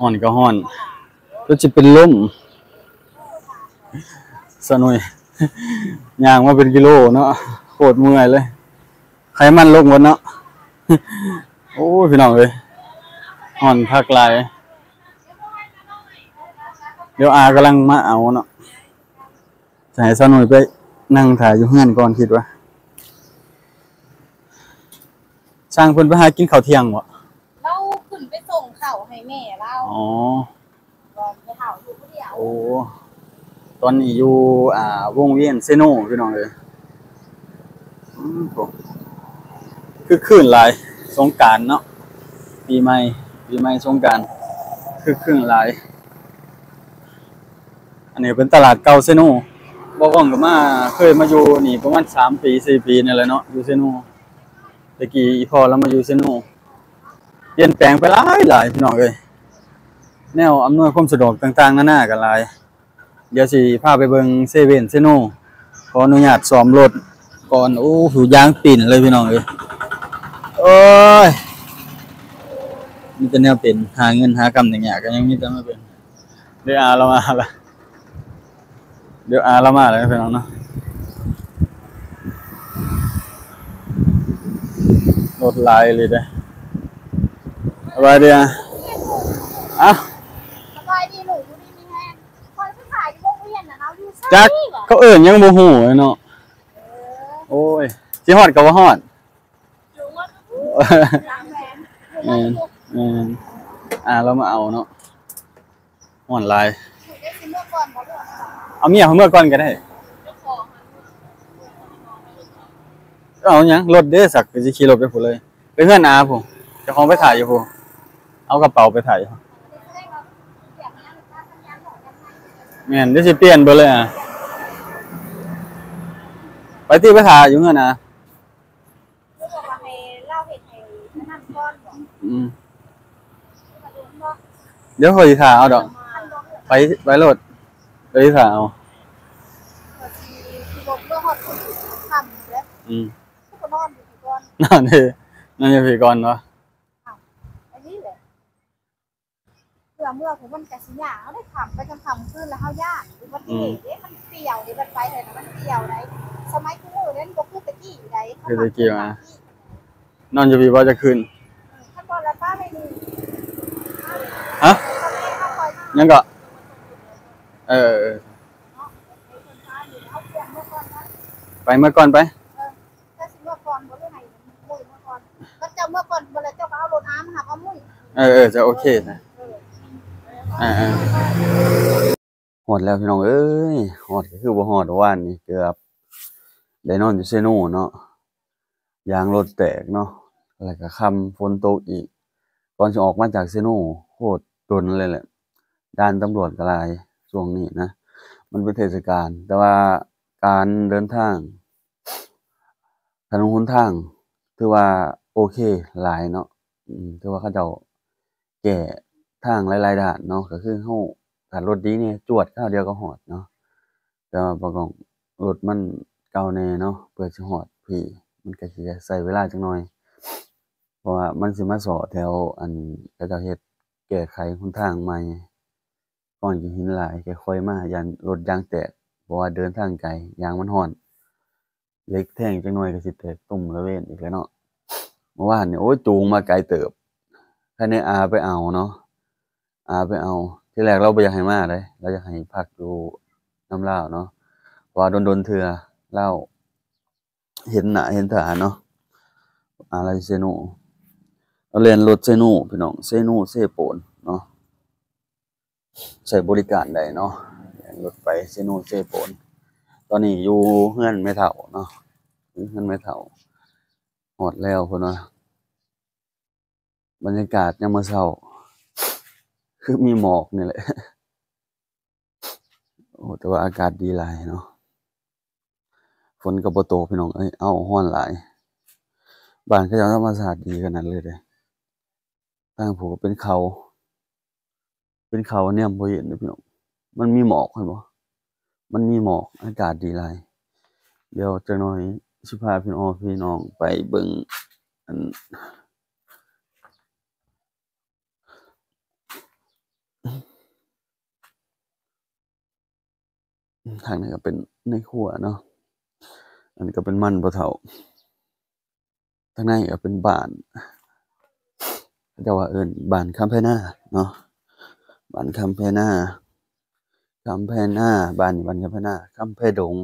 ຮ້ອນກໍຮ້ອນ ຈົນຊິເປັນລົມ. ສາວໜຸ່ຍ ຍ່າງມາເປັນກິໂລເນາະ ໂຄດເມື່ອຍເລີຍ ໄຂມັນລົງໝົດເນາະ. ໂອ້ຍ ພີ່ນ້ອງເອີຍ ຮ້ອນຄັກຫຼາຍ. ດຽວອາກຳລັງມາເອົາເນາະ. ຈະໃຫ້ສາວໜຸ່ຍໄປນັ່ງຖ້າຢູ່ເຮືອນກ່ອນ ຄິດວ່າ. ຊ່າງເພິ່ນໄປຫາກິນເຂົ້າທ່ຽງບໍ? ລາວຂຶ້ນໄປສົ່ງເຂົ້າໃຫ້ແມ່ລາວ. ອໍ ແມ່ເຖົ້າຢູ່ຜູ້ດຽວ. ໂອ້ ຕອນນີ້ຢູ່ ອ່າ ວົງວຽນເຊໂນ ພີ່ນ້ອງເອີຍ. ອືມ ໂອ້ ຄຶກຄື້ນຫຼາຍ ສົງການເນາະ ປີໃໝ່ ປີໃໝ່ສົງການ ຄຶກຄື້ນຫຼາຍ. ອັນນີ້ເປັນຕະຫຼາດເກົ່າເຊໂນ. ບໍ່ກ້ອງກໍມາ ເຄີຍມາຢູ່ນີ້ປະມານສາມປີ ສີ່ປີນີ້ແຫຼະເນາະ ຢູ່ເຊໂນ. ແຕ່ກີ້ອີ່ພໍ່ລາວມາຢູ່ເຊໂນ ປ່ຽນແປງໄປຫຼາຍໆ ພີ່ນ້ອງເອີຍ. ແນວອຳນວຍຄວາມສະດວກຕ່າງໆນານາກໍຫຼາຍ. ດຽວຊິພາໄປເບິ່ງເຊເວັ່ນເຊໂນ. ຂໍອະນຸຍາດສ້ອມລົດກ່ອນ. ໂອ້ ຢາງປິ່ນເລີຍ ພີ່ນ້ອງເອີຍ. ໂອ້ຍ ມີແຕ່ແນວເປັນ ຫາເງິນຫາຄຳຍາກໆ ກໍຍັງມີແຕ່ມາເປັນ. ດຽວອາລາວມາລະ ດຽວອາລາວມາແລ້ວ ພີ່ນ້ອງເນາະ. ລົດຫຼາຍອີ່ຫຼີເດ້. ສະບາຍດີອາ. ອາ ສະບາຍດີລູກ ຢູ່ດີມີແຮງ. ຂ້ອຍໄປຂາຍຢູ່ວົງວຽນນະ ລາວຢູ່ໃສ ຈັກ ວະ ເຂົາເອີ້ນຫຍັງບໍ່ຮູ້ເນາະ. ເອີ ໂອ້ຍ ຊິຮອດກໍບໍ່ຮອດ. ແມ່ນ ແມ່ນ ອາ ລາວມາເອົາເນາະ. ຮ້ອນຫຼາຍ. ເອົາເມຍເຂົາເມືອກ່ອນກໍໄດ້. ເອົາຫຍັງ ລົດເດ້ສັກ ຊິຂີ່ລົດໄປພຸ້ນເລີຍ ໄປເຮືອນອາພຸ້ນ. ເຈົ້າຂອງໄປຖ້າຢູ່ພຸ້ນ ເອົາກະເປົາໄປຖ້າຢູ່. ແມ່ນ ດຽວຊິປ່ຽນເບີເລີຍອາ. ໄປຕິ ໄປຖ້າຢູ່ເຮືອນອາ. ຄືບອກວ່າໃຫ້ລາວເຮັດໃຫ້ອັນນັ້ນກ່ອນບໍ? ອືມ ດຽວຂ້ອຍຊິຖ້າເອົາດອກ. ໄປ ໄປໂລດ ດຽວຊິຖ້າເອົາ. ຂ້ອຍຊິຂີ່ລົດເມືອຮອດພຸ້ນຄ່ຳແລ້ວ. ອືມ ຄືບໍ່ນອນຢູ່ພີ້ກ່ອນ. ນອນເດ້ ນອນຢູ່ພີ້ກ່ອນບໍ? ອ້າວ ອັນນີ້ແຫຼະ. ເພື່ອເມືອຜູ້ມັນກະຊິຍາກ ເຮົາໄດ້ຂ້າມໄປກາງຄ່ຳຄືນ ແລ້ວເຮົາຢ້ານອຸບັດຕິເຫດເດ້. ອືມ ມັນປ່ຽວເດ້ ບັດໄປຫັ້ນນະ ມັນປ່ຽວໄດ໋. ສະໄໝຄູ່ມື້ນີ້ມັນບໍ່ຄືແຕ່ກີ້ໃດ໋. ຄືແຕ່ກີ້ວ່າ ນອນຢູ່ພີ້ບໍ່ຈັກຄືນ? ເອີ ຄັນບໍ່ລະປ້າໄປນີ້. ຮະ? ຍັງເກາະ? ເອີ ເອີ ໄປ ເມືອກ່ອນໄປ. ເອີ ເຈົ້າຊິເມືອກ່ອນບໍ່ ຫຼືໃຫ້ມຸ້ຍເມືອກ່ອນ? ຄັນເຈົ້າເມືອກ່ອນບໍ່ ແລ້ວເຈົ້າກໍເອົາລົດອາມາຮັບເອົາມຸ້ຍ. ເອີ ເອີ ຈະໂອເຄນະ. ເອີ ອ່າໆ ຮອດແລ້ວພີ່ນ້ອງເອີຍ ຮອດກໍຄືບໍ່ຮອດ. ວານນີ້ເກືອບໄດ້ນອນຢູ່ເຊໂນເນາະ ຢາງລົດແຕກເນາະ ແລ້ວກໍຄ່ຳ ຝົນຕົກອີກ. ກ່ອນຊິອອກມາຈາກເຊໂນ ໂຄດດົນເລີຍແຫຼະ. ດ່ານຕຳຫຼວດກໍຫຼາຍຊ່ວງນີ້ນະ ມັນເປັນເທດສະການ. ແຕ່ວ່າການເດີນທາງ ຖະໜົນຫົນທາງຖືວ່າໂອເຄຫຼາຍເນາະ. ອືມ ຖືວ່າເຂົາເຈົ້າແກ້ທາງຫຼາຍໆດ້ານເນາະ ກໍຄືເຮົາຖ້າລົດດີນີ້ ຈວດຄາວດຽວກໍຮອດເນາະ. ແຕ່ວ່າປະກອງລົດມັນເກົ່າແດ່ເນາະ ເພື່ອຊິຮອດພີ້ ມັນກໍຊິໃຊ້ເວລາຈັກໜ່ອຍ ເພາະວ່າມັນຊິມາເຊາະແຖວ ອັນ ເຂົາເຈົ້າເຮັດແກ້ໄຂຫົນທາງໃໝ່ ກ່ອນຂີ້ຫີນຫຼາຍ ຄ່ອຍໆມາ ຢ້ານລົດຢາງແຕກ ເພາະວ່າເດີນທາງໄກ ຢາງມັນຮ້ອນ. ເຫຼັກແທງຈັກໜ່ອຍກໍຊິແຕກຕຸ່ມລະເວນອີກແລ້ວເນາະ. ເມື່ອວານນີ້ ໂອ້ຍ ຈູງມາໄກເຕີບ ໃຫ້ອາໄປເອົາເນາະ ອາໄປເອົາ. ທີແລກລາວບໍ່ຢາກໃຫ້ມາເດ້ ລາວຢາກໃຫ້ພັກຢູ່ນຳລາວເນາະ ເພາະວ່າດົນໆເທື່ອລາວເຫັນໜ້າເຫັນຕາເນາະ ອາໄລເຊໂນ. ລາວແລ່ນລົດເຊໂນ ພີ່ນ້ອງ ເຊໂນເຊໂປນເນາະ. ໃຊ້ບໍລິການໄດ້ເນາະ ແລ່ນລົດໄປເຊໂນເຊໂປນ. ຕອນນີ້ຢູ່ເຮືອນແມ່ເຖົ້າເນາະ ຢູ່ເຮືອນແມ່ເຖົ້າ ຮອດແລ້ວເພິ່ນວ່າ. ບັນຍາກາດຍາມມື້ເຊົ້າຄືມີໝອກນີ້ແຫຼະ. ໂອ້ ແຕ່ວ່າອາກາດດີຫຼາຍເນາະ ຝົນກໍບໍ່ຕົກ ພີ່ນ້ອງເອີຍ. ເອົ້າ ຮ້ອນຫຼາຍ ບ້ານເຂົາເຈົ້າທຳມະຊາດດີຂະໜາດເລີຍເດ້. ທາງຜູ້ກໍເປັນເຂົາ ເປັນເຂົາແນມບໍ່ເຫັນເດ້ພີ່ນ້ອງ ມັນມີໝອກ ເຫັນບໍ່? ມັນມີໝອກ ອາກາດດີຫຼາຍ. ດຽວຈັກໜ່ອຍຊິພາພີ່ນ້ອງ ພີ່ນ້ອງໄປເບິ່ງ ອັນ ທາງນີ້ກໍເປັນໃນຄົວເນາະ ອັນນີ້ກໍເປັນມັນພໍ່ເຖົ້າ ທາງໃນກໍເປັນບ້ານ ເຂົາເຈົ້າວ່າເອີ້ນບ້ານຄຳແພນາເນາະ ບ້ານຄຳແພນາ ຄຳແພນາ ບ້ານນີ້ບ້ານຄຳແພນາ ຄຳແພດົງ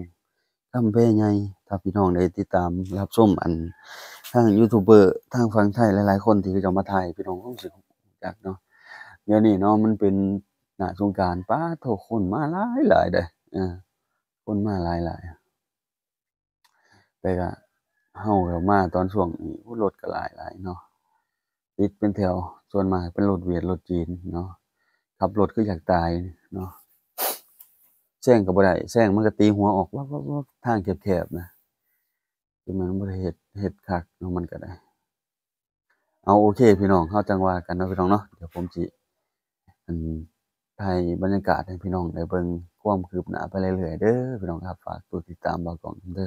ຄຳແພໃຫຍ່ ຖ້າພີ່ນ້ອງໄດ້ຕິດຕາມຮັບຊົມອັນທາງຢູທູບເບີທາງຝັ່ງໄທຫຼາຍໆຄົນທີ່ເຂົາເຈົ້າມາຖ່າຍ ພີ່ນ້ອງຄົງຊິຮູ້ຈັກເນາະ ດຽວນີ້ເນາະ ມັນເປັນໜ້າສົງການ ປາດໂທ້ ຄົນມາຫຼາຍໆເດ້ ເອີ ຄົນມາຫຼາຍໆ ແຕ່ກະເຮົາກໍມາຕອນຊ່ວງນີ້ ໂອ້ ລົດກໍຫຼາຍໆເນາະ ຕິດເປັນແຖວ ສ່ວນມາກເປັນລົດຫວຽດ ລົດຈີນເນາະ ຂັບລົດຄືຢາກຕາຍເນາະ ແຊງກໍບໍ່ໄດ້ ແຊງມັນກໍຕີຫົວອອກ ວັບໆໆ ທາງແຄບໆນະ ຄືມັນບໍ່ໄດ້ເຮັດ ເຮັດຄັກເນາະ ມັນກໍໄດ້ ເອົາ ໂອເຄ ພີ່ນ້ອງ ເຮົາຈັ່ງວ່າກັນເນາະ ພີ່ນ້ອງເນາະ ດຽວຜົມຊິ ອັນ ຖ່າຍບັນຍາກາດໃຫ້ພີ່ນ້ອງໄດ້ເບິ່ງຄວາມຄືບໜ້າໄປເລື້ອຍໆເດີ ພີ່ນ້ອງຄັບ ຝາກກົດຕິດຕາມບ່າວກ້ອງເດີ.